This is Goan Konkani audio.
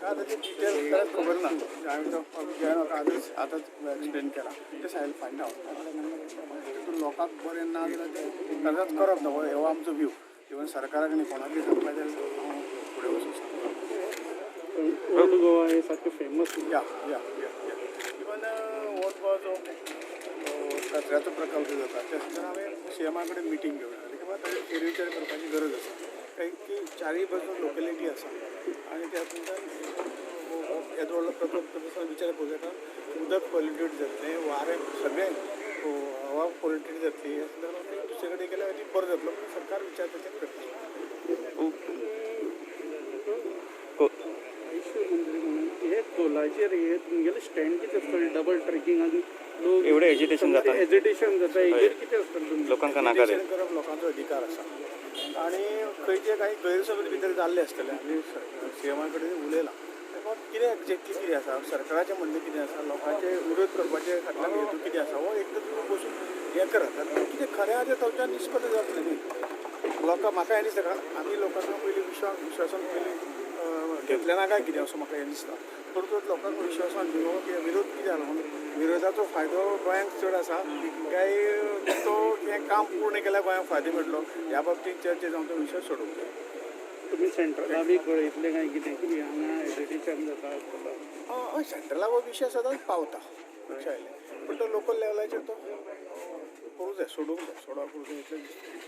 म्हाका आतां ते डिटेल खरेंच खबर ना. हांवें तो हांवें म्हाका आजच आतांच एक्सप्लेन केला. Just I find out. तितून लोकांक बरें ना जाल्यार तें खरेंच करप ना. हो आमचो व्यू. इवन सरकाराक न्ही, कोणाकूय सांगपा जाल्यार हांव फुडें वचूंक शकता. ओल्ड गोवा हे सारकें फेमस. या, इवन ओल्ड गोवा जो कचऱ्याचो प्रकल्प जाता, त्या सुद्दां हांवें सीएमा कडेन मिटींग घेवन आनी किंवा ताजेर फेरविचार करपाची गरज आसा, कारण की चारूय बाजून लोकेलिटी आसा आनी त्यातून येदो व्हडलो प्रकल्प करता विचार करूं जाय, कारण उदक पॉल्युटेड जातलें, वारें, सगळें, हवा पॉल्युटेड जातली. ह्या संदर्भात दुसरे कडेन गेल्यार अदीक बरो जातलो, पूण सरकार विचार ताचेर करता. आयुष्य मंत्री म्हणून हे टोलाचेर हे तुमगेलें स्टँड कितें आसतलें? डबल ट्रेकिंग आनी लोक एवढे agitation जाता. एजिटेशन जाता, हेजेर कितें आसतलें तुमचें? लोकांक नाका रे. Agitation करप लोकांचो अधिकार आसा आनी खंयचे काही गैरसमज भितर जाल्ले आसतले. आमी सीएमा कडेन उलयलां, तेका कितें एक्जेक्टली कितें आसा, सरकाराचें म्हणणें कितें आसा, लोकांचे विरोध करपाचे फाटल्यान हेतू कितें आसा, हो एकदां तुमी बसून हें करात आनी कितें खरें आसा तें थंयच्यान निश्पन्न जातलें न्ही लोकां. म्हाका हें दिसता, कारण आमी लोकांक पयलीं विश्वासान पयलीं घेतलें ना काय कितें, असो म्हाका हें दिसता. परत परत लोकांक विश्वासान घेवन की विरोध कितें जालो म्हणून विरोधाचो फायदो गोंयांक चड आसा काय तो हें काम पूर्ण केल्यार गोंयांक फायदो मेळटलो, ह्या बाबतींत चर्चा जावन तो विशय सोडोवंक जाय. तुमी सेंट्रला बी कळयतले काय कितें की हांगा एजिटेशन जाता टोलार? हय, सेंट्रलाक हो विशय सदांच पावता, लक्षात आयलें, पूण तो लोकल लेवलाचेर तो करूं जाय, सोडूंक जाय, सोडा करूं जाय इतलें दिसता.